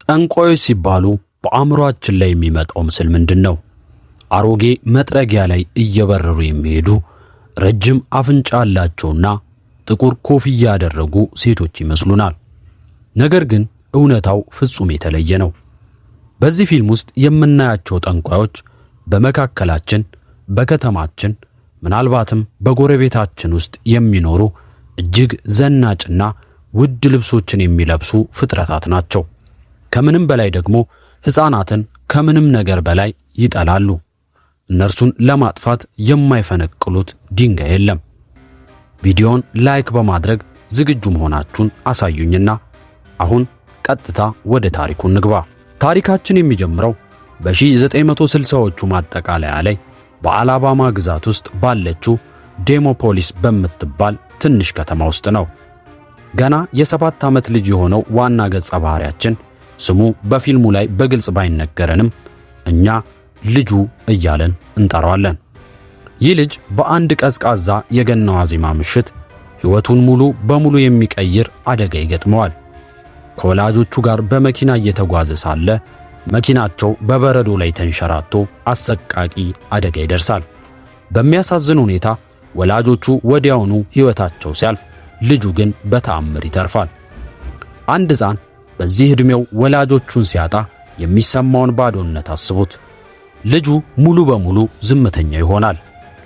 ጠንቋዮች ሲባሉ በአእምሮአችን ላይ የሚመጣው ምስል ምንድን ነው? አሮጌ መጥረጊያ ላይ እየበረሩ የሚሄዱ፣ ረጅም አፍንጫ ያላቸውና ጥቁር ኮፍያ ያደረጉ ሴቶች ይመስሉናል። ነገር ግን እውነታው ፍጹም የተለየ ነው። በዚህ ፊልም ውስጥ የምናያቸው ጠንቋዮች በመካከላችን፣ በከተማችን፣ ምናልባትም በጎረቤታችን ውስጥ የሚኖሩ እጅግ ዘናጭና ውድ ልብሶችን የሚለብሱ ፍጥረታት ናቸው። ከምንም በላይ ደግሞ ሕፃናትን ከምንም ነገር በላይ ይጠላሉ። እነርሱን ለማጥፋት የማይፈነቅሉት ድንጋይ የለም። ቪዲዮን like በማድረግ ዝግጁ መሆናችሁን አሳዩኝና አሁን ቀጥታ ወደ ታሪኩ እንግባ። ታሪካችን የሚጀምረው በ1960ዎቹ ማጠቃለያ ላይ በአላባማ ግዛት ውስጥ ባለችው ዴሞፖሊስ በምትባል ትንሽ ከተማ ውስጥ ነው። ገና የ7 ዓመት ልጅ የሆነው ዋና ገጸ ባህሪያችን ስሙ በፊልሙ ላይ በግልጽ ባይነገረንም እኛ ልጁ እያልን እንጠራዋለን። ይህ ልጅ በአንድ ቀዝቃዛ የገና ዋዜማ ምሽት ሕይወቱን ሙሉ በሙሉ የሚቀይር አደጋ ይገጥመዋል። ከወላጆቹ ጋር በመኪና እየተጓዘ ሳለ መኪናቸው በበረዶ ላይ ተንሸራቶ አሰቃቂ አደጋ ይደርሳል። በሚያሳዝን ሁኔታ ወላጆቹ ወዲያውኑ ሕይወታቸው ሲያልፍ፣ ልጁ ግን በተአምር ይተርፋል። አንድ ሕፃን በዚህ ዕድሜው ወላጆቹን ሲያጣ የሚሰማውን ባዶነት አስቡት። ልጁ ሙሉ በሙሉ ዝምተኛ ይሆናል።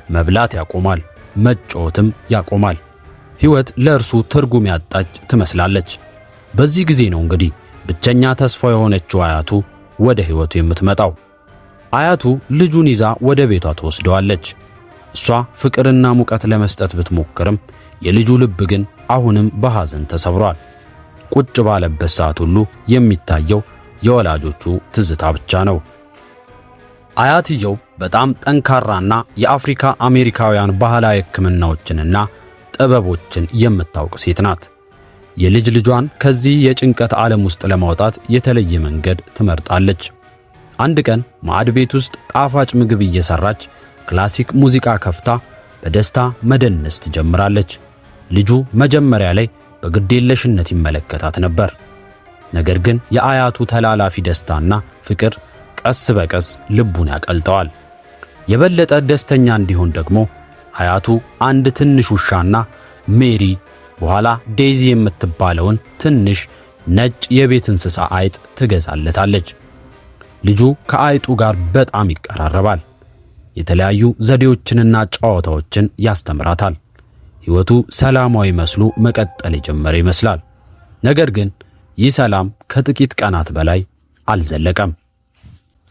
መብላት ያቆማል፣ መጫወትም ያቆማል። ሕይወት ለእርሱ ትርጉም ያጣች ትመስላለች። በዚህ ጊዜ ነው እንግዲህ ብቸኛ ተስፋ የሆነችው አያቱ ወደ ሕይወቱ የምትመጣው። አያቱ ልጁን ይዛ ወደ ቤቷ ትወስደዋለች። እሷ ፍቅርና ሙቀት ለመስጠት ብትሞክርም የልጁ ልብ ግን አሁንም በሐዘን ተሰብሯል። ቁጭ ባለበት ሰዓት ሁሉ የሚታየው የወላጆቹ ትዝታ ብቻ ነው። አያትየው በጣም ጠንካራና የአፍሪካ አሜሪካውያን ባህላዊ ሕክምናዎችንና ጥበቦችን የምታውቅ ሴት ናት። የልጅ ልጇን ከዚህ የጭንቀት ዓለም ውስጥ ለማውጣት የተለየ መንገድ ትመርጣለች። አንድ ቀን ማዕድ ቤት ውስጥ ጣፋጭ ምግብ እየሰራች ክላሲክ ሙዚቃ ከፍታ በደስታ መደነስ ትጀምራለች። ልጁ መጀመሪያ ላይ በግዴለሽነት ይመለከታት ነበር። ነገር ግን የአያቱ ተላላፊ ደስታና ፍቅር ቀስ በቀስ ልቡን ያቀልጠዋል። የበለጠ ደስተኛ እንዲሆን ደግሞ አያቱ አንድ ትንሽ ውሻና ሜሪ፣ በኋላ ዴይዚ የምትባለውን ትንሽ ነጭ የቤት እንስሳ አይጥ ትገዛለታለች። ልጁ ከአይጡ ጋር በጣም ይቀራረባል። የተለያዩ ዘዴዎችንና ጨዋታዎችን ያስተምራታል። ሕይወቱ ሰላማዊ መስሎ መቀጠል የጀመረ ይመስላል። ነገር ግን ይህ ሰላም ከጥቂት ቀናት በላይ አልዘለቀም።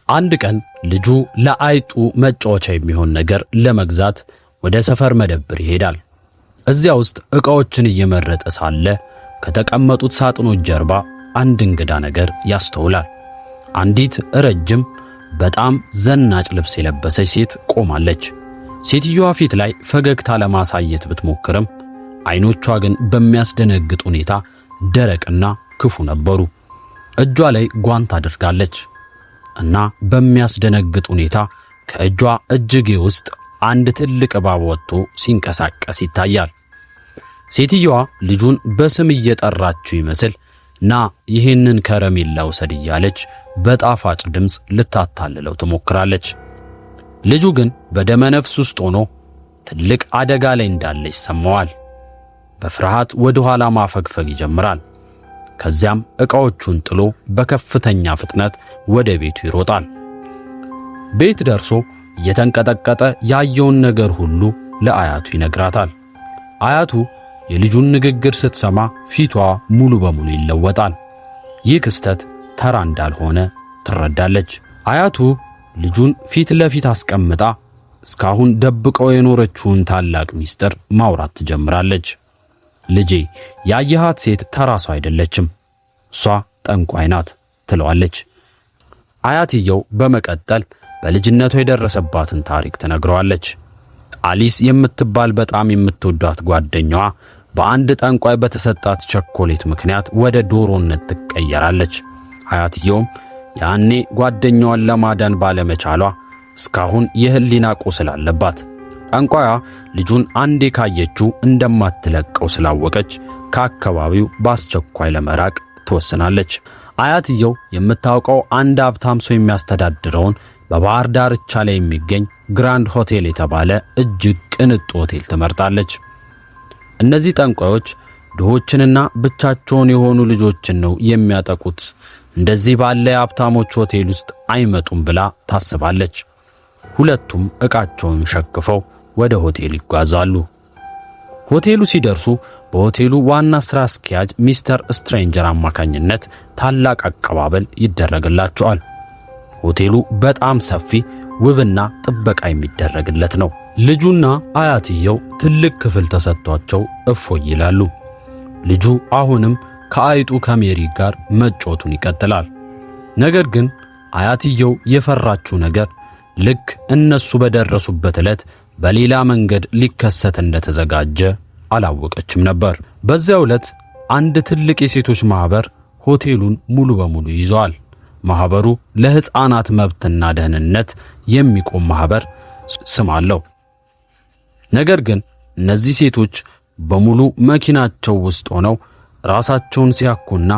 አንድ ቀን ልጁ ለአይጡ መጫወቻ የሚሆን ነገር ለመግዛት ወደ ሰፈር መደብር ይሄዳል። እዚያ ውስጥ ዕቃዎችን እየመረጠ ሳለ ከተቀመጡት ሳጥኖች ጀርባ አንድ እንግዳ ነገር ያስተውላል። አንዲት ረጅም፣ በጣም ዘናጭ ልብስ የለበሰች ሴት ቆማለች። ሴትዮዋ ፊት ላይ ፈገግታ ለማሳየት ብትሞክርም አይኖቿ ግን በሚያስደነግጥ ሁኔታ ደረቅና ክፉ ነበሩ። እጇ ላይ ጓንት አድርጋለች እና በሚያስደነግጥ ሁኔታ ከእጇ እጅጌ ውስጥ አንድ ትልቅ እባብ ወጥቶ ሲንቀሳቀስ ይታያል። ሴትዮዋ ልጁን በስም እየጠራችው ይመስል "ና፣ ይህንን ከረሜላ ውሰድ" እያለች በጣፋጭ ድምፅ ልታታልለው ትሞክራለች። ልጁ ግን በደመነፍስ ውስጥ ሆኖ ትልቅ አደጋ ላይ እንዳለ ይሰማዋል። በፍርሃት ወደ ኋላ ማፈግፈግ ይጀምራል። ከዚያም ዕቃዎቹን ጥሎ በከፍተኛ ፍጥነት ወደ ቤቱ ይሮጣል። ቤት ደርሶ እየተንቀጠቀጠ ያየውን ነገር ሁሉ ለአያቱ ይነግራታል። አያቱ የልጁን ንግግር ስትሰማ ፊቷ ሙሉ በሙሉ ይለወጣል። ይህ ክስተት ተራ እንዳልሆነ ትረዳለች። አያቱ ልጁን ፊት ለፊት አስቀምጣ እስካሁን ደብቀው የኖረችውን ታላቅ ሚስጥር ማውራት ትጀምራለች። "ልጄ፣ ያየሃት ሴት ተራ ሰው አይደለችም፣ እሷ ጠንቋይ ናት" ትለዋለች። አያትየው በመቀጠል በልጅነቷ የደረሰባትን ታሪክ ትነግረዋለች። አሊስ የምትባል በጣም የምትወዳት ጓደኛዋ በአንድ ጠንቋይ በተሰጣት ቸኮሌት ምክንያት ወደ ዶሮነት ትቀየራለች። አያትየውም ያኔ ጓደኛዋን ለማዳን ባለመቻሏ እስካሁን የህሊና ቁስል አለባት። ጠንቋያ ልጁን አንዴ ካየችው እንደማትለቀው ስላወቀች ከአካባቢው በአስቸኳይ ለመራቅ ትወስናለች። አያትየው የምታውቀው አንድ ሀብታም ሰው የሚያስተዳድረውን በባህር ዳርቻ ላይ የሚገኝ ግራንድ ሆቴል የተባለ እጅግ ቅንጡ ሆቴል ትመርጣለች። እነዚህ ጠንቋዮች ድሆችንና ብቻቸውን የሆኑ ልጆችን ነው የሚያጠቁት፣ እንደዚህ ባለ የሀብታሞች ሆቴል ውስጥ አይመጡም ብላ ታስባለች። ሁለቱም ዕቃቸውን ሸክፈው ወደ ሆቴል ይጓዛሉ። ሆቴሉ ሲደርሱ በሆቴሉ ዋና ሥራ አስኪያጅ ሚስተር ስትሬንጀር አማካኝነት ታላቅ አቀባበል ይደረግላቸዋል። ሆቴሉ በጣም ሰፊ፣ ውብና ጥበቃ የሚደረግለት ነው። ልጁና አያትየው ትልቅ ክፍል ተሰጥቷቸው እፎይ ይላሉ። ልጁ አሁንም ከአይጡ ከሜሪ ጋር መጫወቱን ይቀጥላል። ነገር ግን አያትየው የፈራችው ነገር ልክ እነሱ በደረሱበት ዕለት በሌላ መንገድ ሊከሰት እንደተዘጋጀ አላወቀችም ነበር። በዚያው ዕለት አንድ ትልቅ የሴቶች ማህበር ሆቴሉን ሙሉ በሙሉ ይዘዋል። ማህበሩ ለሕፃናት መብትና ደህንነት የሚቆም ማህበር ስም አለው። ነገር ግን እነዚህ ሴቶች በሙሉ መኪናቸው ውስጥ ሆነው ራሳቸውን ሲያኩና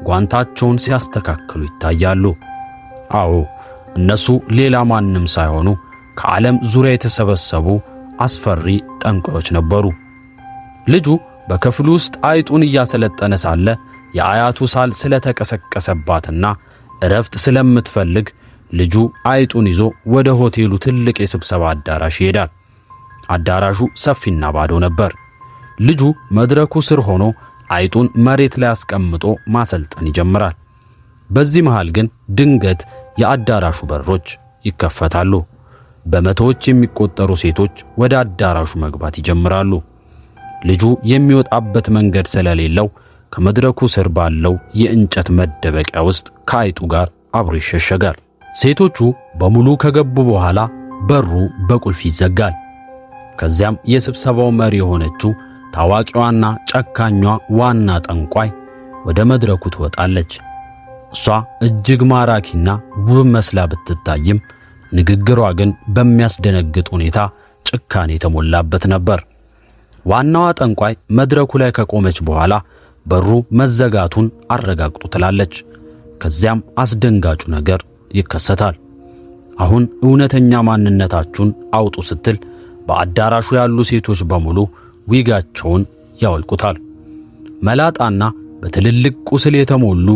ጓንታቸውን ሲያስተካክሉ ይታያሉ። አዎ፣ እነሱ ሌላ ማንም ሳይሆኑ ከዓለም ዙሪያ የተሰበሰቡ አስፈሪ ጠንቋዮች ነበሩ። ልጁ በክፍሉ ውስጥ አይጡን እያሰለጠነ ሳለ የአያቱ ሳል ስለተቀሰቀሰባትና እረፍት ስለምትፈልግ ልጁ አይጡን ይዞ ወደ ሆቴሉ ትልቅ የስብሰባ አዳራሽ ይሄዳል። አዳራሹ ሰፊና ባዶ ነበር። ልጁ መድረኩ ስር ሆኖ አይጡን መሬት ላይ አስቀምጦ ማሰልጠን ይጀምራል። በዚህ መሃል ግን ድንገት የአዳራሹ በሮች ይከፈታሉ። በመቶዎች የሚቆጠሩ ሴቶች ወደ አዳራሹ መግባት ይጀምራሉ። ልጁ የሚወጣበት መንገድ ስለሌለው ከመድረኩ ስር ባለው የእንጨት መደበቂያ ውስጥ ከአይጡ ጋር አብሮ ይሸሸጋል። ሴቶቹ በሙሉ ከገቡ በኋላ በሩ በቁልፍ ይዘጋል። ከዚያም የስብሰባው መሪ የሆነችው ታዋቂዋና ጨካኟ ዋና ጠንቋይ ወደ መድረኩ ትወጣለች። እሷ እጅግ ማራኪና ውብ መስላ ብትታይም ንግግሯ ግን በሚያስደነግጥ ሁኔታ ጭካኔ የተሞላበት ነበር። ዋናዋ ጠንቋይ መድረኩ ላይ ከቆመች በኋላ በሩ መዘጋቱን አረጋግጡ ትላለች። ከዚያም አስደንጋጩ ነገር ይከሰታል። አሁን እውነተኛ ማንነታችሁን አውጡ ስትል በአዳራሹ ያሉ ሴቶች በሙሉ ዊጋቸውን ያወልቁታል። መላጣና በትልልቅ ቁስል የተሞሉ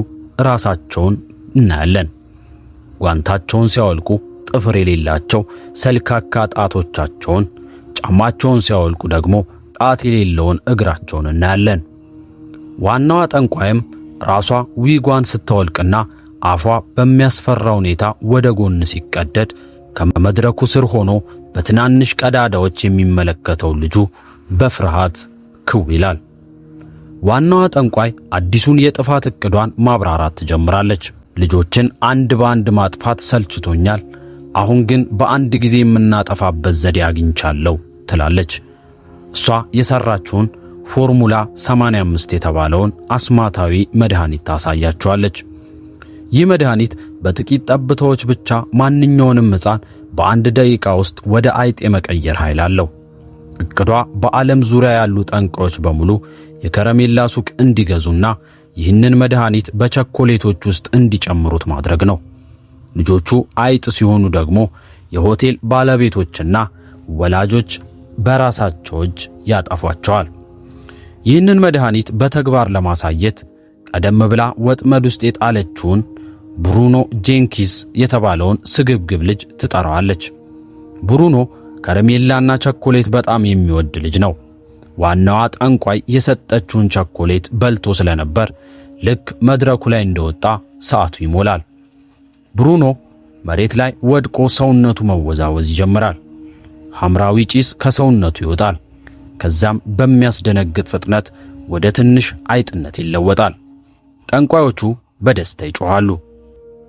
ራሳቸውን እናያለን። ጓንታቸውን ሲያወልቁ ጥፍር የሌላቸው ሰልካካ ጣቶቻቸውን፣ ጫማቸውን ሲያወልቁ ደግሞ ጣት የሌለውን እግራቸውን እናያለን። ዋናዋ ጠንቋይም ራሷ ዊጓን ስታወልቅና አፏ በሚያስፈራ ሁኔታ ወደ ጎን ሲቀደድ ከመድረኩ ስር ሆኖ በትናንሽ ቀዳዳዎች የሚመለከተው ልጁ በፍርሃት ክው ይላል። ዋናዋ ጠንቋይ አዲሱን የጥፋት እቅዷን ማብራራት ትጀምራለች። ልጆችን አንድ በአንድ ማጥፋት ሰልችቶኛል፣ አሁን ግን በአንድ ጊዜ የምናጠፋበት ዘዴ አግኝቻለሁ ትላለች። እሷ የሰራችውን ፎርሙላ 85 የተባለውን አስማታዊ መድኃኒት ታሳያቸዋለች። ይህ መድኃኒት በጥቂት ጠብታዎች ብቻ ማንኛውንም ሕፃን በአንድ ደቂቃ ውስጥ ወደ አይጥ የመቀየር ኃይል አለው። እቅዷ በዓለም ዙሪያ ያሉ ጠንቋዮች በሙሉ የከረሜላ ሱቅ እንዲገዙና ይህንን መድኃኒት በቸኮሌቶች ውስጥ እንዲጨምሩት ማድረግ ነው። ልጆቹ አይጥ ሲሆኑ ደግሞ የሆቴል ባለቤቶችና ወላጆች በራሳቸው እጅ ያጠፏቸዋል። ይህንን መድኃኒት በተግባር ለማሳየት ቀደም ብላ ወጥመድ ውስጥ የጣለችውን ብሩኖ ጄንኪስ የተባለውን ስግብግብ ልጅ ትጠራዋለች። ብሩኖ ከረሜላና ቸኮሌት በጣም የሚወድ ልጅ ነው። ዋናዋ ጠንቋይ የሰጠችውን ቸኮሌት በልቶ ስለነበር ልክ መድረኩ ላይ እንደወጣ ሰዓቱ ይሞላል። ብሩኖ መሬት ላይ ወድቆ ሰውነቱ መወዛወዝ ይጀምራል። ሐምራዊ ጭስ ከሰውነቱ ይወጣል። ከዛም በሚያስደነግጥ ፍጥነት ወደ ትንሽ አይጥነት ይለወጣል። ጠንቋዮቹ በደስታ ይጮኻሉ።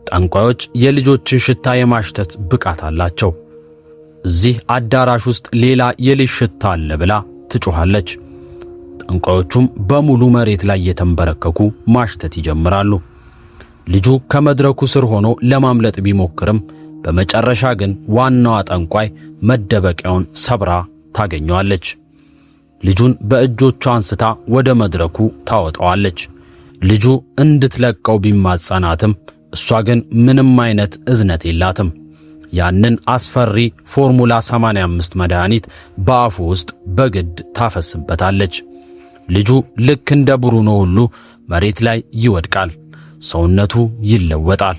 ጠንቋዮች የልጆችን ሽታ የማሽተት ብቃት አላቸው። እዚህ አዳራሽ ውስጥ ሌላ የልጅ ሽታ አለ ብላ ትጮኻለች። ጠንቋዮቹም በሙሉ መሬት ላይ የተንበረከኩ ማሽተት ይጀምራሉ። ልጁ ከመድረኩ ስር ሆኖ ለማምለጥ ቢሞክርም በመጨረሻ ግን ዋናዋ ጠንቋይ መደበቂያውን ሰብራ ታገኘዋለች። ልጁን በእጆቿ አንስታ ወደ መድረኩ ታወጣዋለች። ልጁ እንድትለቀው ቢማጸናትም እሷ ግን ምንም አይነት እዝነት የላትም። ያንን አስፈሪ ፎርሙላ 85 መድኃኒት በአፉ ውስጥ በግድ ታፈስበታለች። ልጁ ልክ እንደ ብሩኖ ሁሉ መሬት ላይ ይወድቃል። ሰውነቱ ይለወጣል።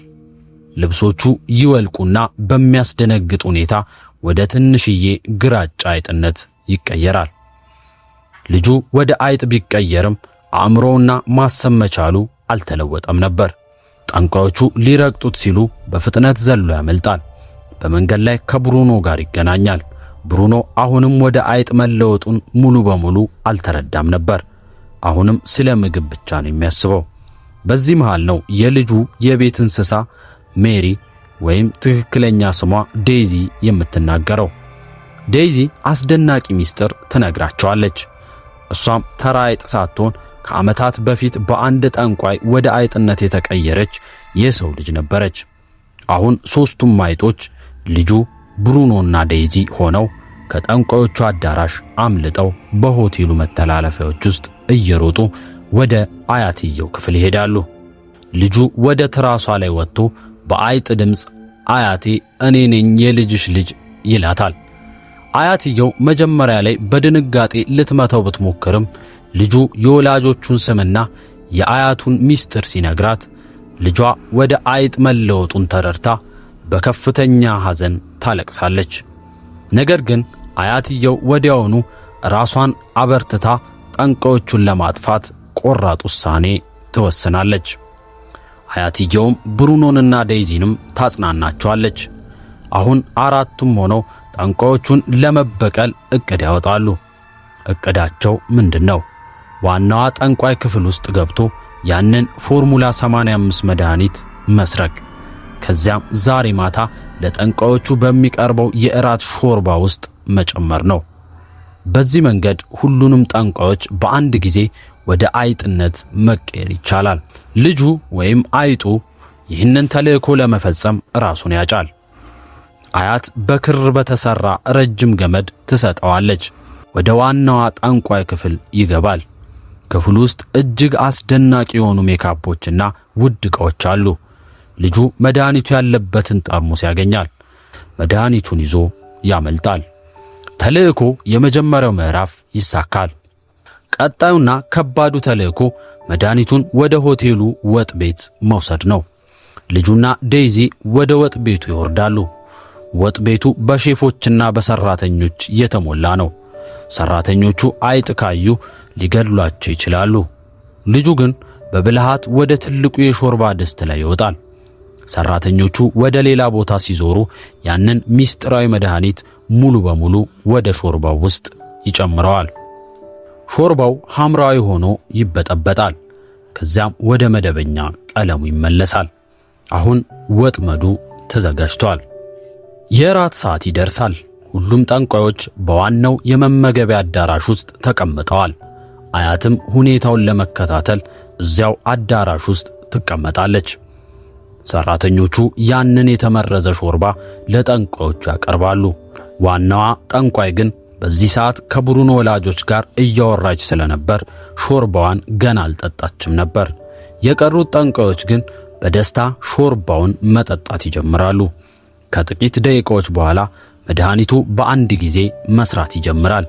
ልብሶቹ ይወልቁና በሚያስደነግጥ ሁኔታ ወደ ትንሽዬ ግራጫ አይጥነት ይቀየራል። ልጁ ወደ አይጥ ቢቀየርም አእምሮውና ማሰብ መቻሉ አልተለወጠም ነበር። ጠንቋዮቹ ሊረግጡት ሲሉ በፍጥነት ዘሎ ያመልጣል። በመንገድ ላይ ከብሩኖ ጋር ይገናኛል። ብሩኖ አሁንም ወደ አይጥ መለወጡን ሙሉ በሙሉ አልተረዳም ነበር። አሁንም ስለ ምግብ ብቻ ነው የሚያስበው። በዚህ መሃል ነው የልጁ የቤት እንስሳ ሜሪ ወይም ትክክለኛ ስሟ ዴይዚ የምትናገረው። ዴይዚ አስደናቂ ሚስጥር ትነግራቸዋለች። እሷም ተራ አይጥ ሳትሆን ከዓመታት በፊት በአንድ ጠንቋይ ወደ አይጥነት የተቀየረች የሰው ልጅ ነበረች። አሁን ሦስቱም አይጦች ልጁ፣ ብሩኖና ዴይዚ ሆነው ከጠንቋዮቹ አዳራሽ አምልጠው በሆቴሉ መተላለፊያዎች ውስጥ እየሮጡ ወደ አያትየው ክፍል ይሄዳሉ። ልጁ ወደ ትራሷ ላይ ወጥቶ በአይጥ ድምፅ "አያቴ፣ እኔ ነኝ የልጅሽ ልጅ" ይላታል። አያትየው መጀመሪያ ላይ በድንጋጤ ልትመታው ብትሞክርም ልጁ የወላጆቹን ስምና የአያቱን ሚስጥር ሲነግራት ልጇ ወደ አይጥ መለወጡን ተረድታ በከፍተኛ ሐዘን ታለቅሳለች። ነገር ግን አያትየው ወዲያውኑ ራሷን አበርትታ ጠንቋዮቹን ለማጥፋት ቆራጥ ውሳኔ ትወስናለች። አያትየውም ብሩኖንና ዴይዚንም ታጽናናቸዋለች። አሁን አራቱም ሆነው ጠንቋዮቹን ለመበቀል እቅድ ያወጣሉ። እቅዳቸው ምንድን ነው? ዋናዋ ጠንቋይ ክፍል ውስጥ ገብቶ ያንን ፎርሙላ 85 መድኃኒት መስረቅ፣ ከዚያም ዛሬ ማታ ለጠንቋዮቹ በሚቀርበው የእራት ሾርባ ውስጥ መጨመር ነው። በዚህ መንገድ ሁሉንም ጠንቋዮች በአንድ ጊዜ ወደ አይጥነት መቀየር ይቻላል። ልጁ ወይም አይጡ ይህንን ተልእኮ ለመፈጸም ራሱን ያጫል። አያት በክር በተሰራ ረጅም ገመድ ትሰጠዋለች። ወደ ዋናዋ ጠንቋይ ክፍል ይገባል። ክፍሉ ውስጥ እጅግ አስደናቂ የሆኑ ሜካፖችና ውድ ዕቃዎች አሉ። ልጁ መድኃኒቱ ያለበትን ጠርሙስ ያገኛል። መድኃኒቱን ይዞ ያመልጣል። ተልእኮ የመጀመሪያው ምዕራፍ ይሳካል። ቀጣዩና ከባዱ ተልእኮ መድኃኒቱን ወደ ሆቴሉ ወጥ ቤት መውሰድ ነው። ልጁና ዴይዚ ወደ ወጥ ቤቱ ይወርዳሉ። ወጥ ቤቱ በሼፎችና በሰራተኞች የተሞላ ነው። ሰራተኞቹ አይጥ ካዩ ሊገድሏቸው ይችላሉ። ልጁ ግን በብልሃት ወደ ትልቁ የሾርባ ድስት ላይ ይወጣል። ሰራተኞቹ ወደ ሌላ ቦታ ሲዞሩ ያንን ሚስጥራዊ መድኃኒት ሙሉ በሙሉ ወደ ሾርባው ውስጥ ይጨምረዋል። ሾርባው ሐምራዊ ሆኖ ይበጠበጣል። ከዚያም ወደ መደበኛ ቀለሙ ይመለሳል። አሁን ወጥመዱ ተዘጋጅቷል። የራት ሰዓት ይደርሳል። ሁሉም ጠንቋዮች በዋናው የመመገቢያ አዳራሽ ውስጥ ተቀምጠዋል። አያትም ሁኔታውን ለመከታተል እዚያው አዳራሽ ውስጥ ትቀመጣለች። ሰራተኞቹ ያንን የተመረዘ ሾርባ ለጠንቋዮቹ ያቀርባሉ። ዋናዋ ጠንቋይ ግን በዚህ ሰዓት ከብሩኖ ወላጆች ጋር እያወራች ስለነበር ሾርባዋን ገና አልጠጣችም ነበር። የቀሩት ጠንቋዮች ግን በደስታ ሾርባውን መጠጣት ይጀምራሉ። ከጥቂት ደቂቃዎች በኋላ መድኃኒቱ በአንድ ጊዜ መስራት ይጀምራል።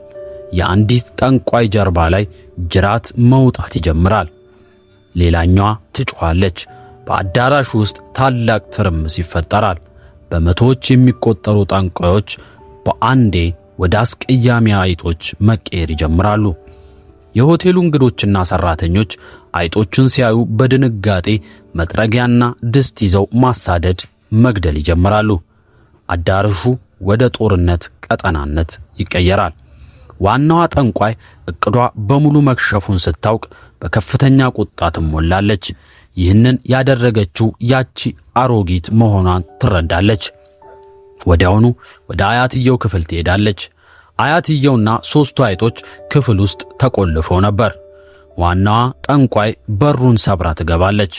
የአንዲት ጠንቋይ ጀርባ ላይ ጅራት መውጣት ይጀምራል። ሌላኛዋ ትጮኻለች። በአዳራሹ ውስጥ ታላቅ ትርምስ ይፈጠራል። በመቶዎች የሚቆጠሩ ጠንቋዮች በአንዴ ወደ አስቀያሚ አይጦች መቀየር ይጀምራሉ። የሆቴሉ እንግዶችና ሰራተኞች አይጦቹን ሲያዩ በድንጋጤ መጥረጊያና ድስት ይዘው ማሳደድ፣ መግደል ይጀምራሉ። አዳራሹ ወደ ጦርነት ቀጠናነት ይቀየራል። ዋናዋ ጠንቋይ እቅዷ በሙሉ መክሸፉን ስታውቅ በከፍተኛ ቁጣ ትሞላለች። ይህንን ያደረገችው ያቺ አሮጊት መሆኗን ትረዳለች። ወዲያውኑ ወደ አያትየው ክፍል ትሄዳለች። አያትየውና ሦስቱ አይጦች ክፍል ውስጥ ተቆልፈው ነበር። ዋናዋ ጠንቋይ በሩን ሰብራ ትገባለች።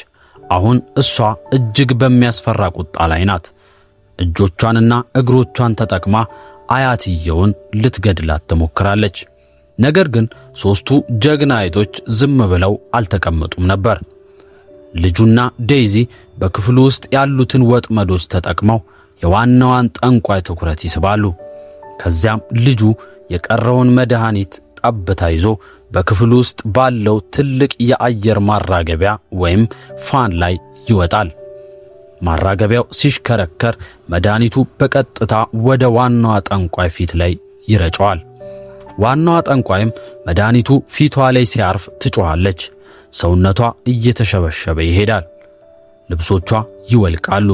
አሁን እሷ እጅግ በሚያስፈራ ቁጣ ላይ ናት። እጆቿንና እግሮቿን ተጠቅማ አያትየውን ልትገድላት ትሞክራለች። ነገር ግን ሦስቱ ጀግና አይጦች ዝም ብለው አልተቀመጡም ነበር። ልጁና ዴይዚ በክፍሉ ውስጥ ያሉትን ወጥመዶች ተጠቅመው የዋናዋን ጠንቋይ ትኩረት ይስባሉ። ከዚያም ልጁ የቀረውን መድኃኒት ጠብታ ይዞ በክፍሉ ውስጥ ባለው ትልቅ የአየር ማራገቢያ ወይም fan ላይ ይወጣል። ማራገቢያው ሲሽከረከር መድኃኒቱ በቀጥታ ወደ ዋናዋ ጠንቋይ ፊት ላይ ይረጨዋል። ዋናዋ ጠንቋይም መድኃኒቱ ፊቷ ላይ ሲያርፍ ትጮኻለች። ሰውነቷ እየተሸበሸበ ይሄዳል። ልብሶቿ ይወልቃሉ።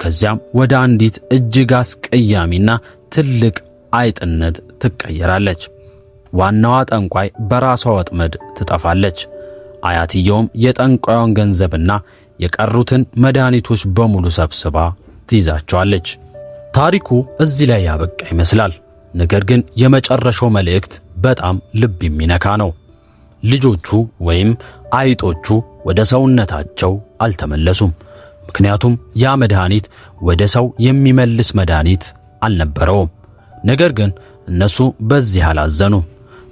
ከዚያም ወደ አንዲት እጅግ አስቀያሚና ትልቅ አይጥነት ትቀየራለች። ዋናዋ ጠንቋይ በራሷ ወጥመድ ትጠፋለች። አያትየውም የጠንቋዩን ገንዘብና የቀሩትን መድኃኒቶች በሙሉ ሰብስባ ትይዛቸዋለች። ታሪኩ እዚህ ላይ ያበቃ ይመስላል። ነገር ግን የመጨረሻው መልእክት በጣም ልብ የሚነካ ነው። ልጆቹ ወይም አይጦቹ ወደ ሰውነታቸው አልተመለሱም። ምክንያቱም ያ መድኃኒት ወደ ሰው የሚመልስ መድኃኒት አልነበረውም። ነገር ግን እነሱ በዚህ አላዘኑም።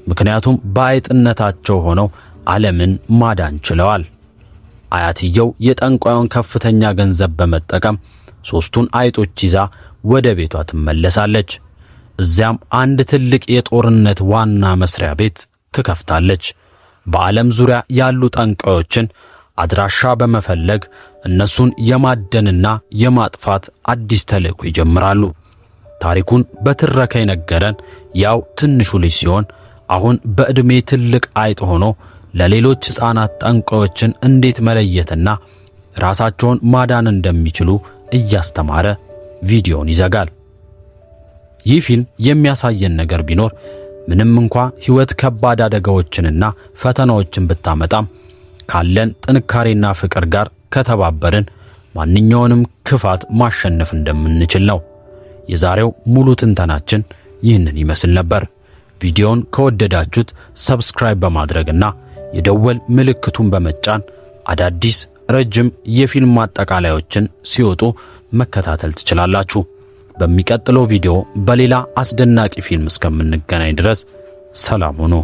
ምክንያቱም በአይጥነታቸው ሆነው ዓለምን ማዳን ችለዋል። አያትየው የጠንቋዩን ከፍተኛ ገንዘብ በመጠቀም 3ቱን አይጦች ይዛ ወደ ቤቷ ትመለሳለች። እዚያም አንድ ትልቅ የጦርነት ዋና መስሪያ ቤት ትከፍታለች። በዓለም ዙሪያ ያሉ ጠንቋዮችን አድራሻ በመፈለግ እነሱን የማደንና የማጥፋት አዲስ ተልዕኮ ይጀምራሉ። ታሪኩን በትረካ የነገረን ያው ትንሹ ልጅ ሲሆን አሁን በዕድሜ ትልቅ አይጥ ሆኖ ለሌሎች ሕፃናት ጠንቋዮችን እንዴት መለየትና ራሳቸውን ማዳን እንደሚችሉ እያስተማረ ቪዲዮውን ይዘጋል። ይህ ፊልም የሚያሳየን ነገር ቢኖር ምንም እንኳ ሕይወት ከባድ አደጋዎችንና ፈተናዎችን ብታመጣም ካለን ጥንካሬና ፍቅር ጋር ከተባበርን ማንኛውንም ክፋት ማሸነፍ እንደምንችል ነው። የዛሬው ሙሉ ትንተናችን ይህንን ይመስል ነበር። ቪዲዮውን ከወደዳችሁት subscribe በማድረግና የደወል ምልክቱን በመጫን አዳዲስ ረጅም የፊልም ማጠቃለያዎችን ሲወጡ መከታተል ትችላላችሁ። በሚቀጥለው ቪዲዮ በሌላ አስደናቂ ፊልም እስከምንገናኝ ድረስ ሰላም ሁኑ።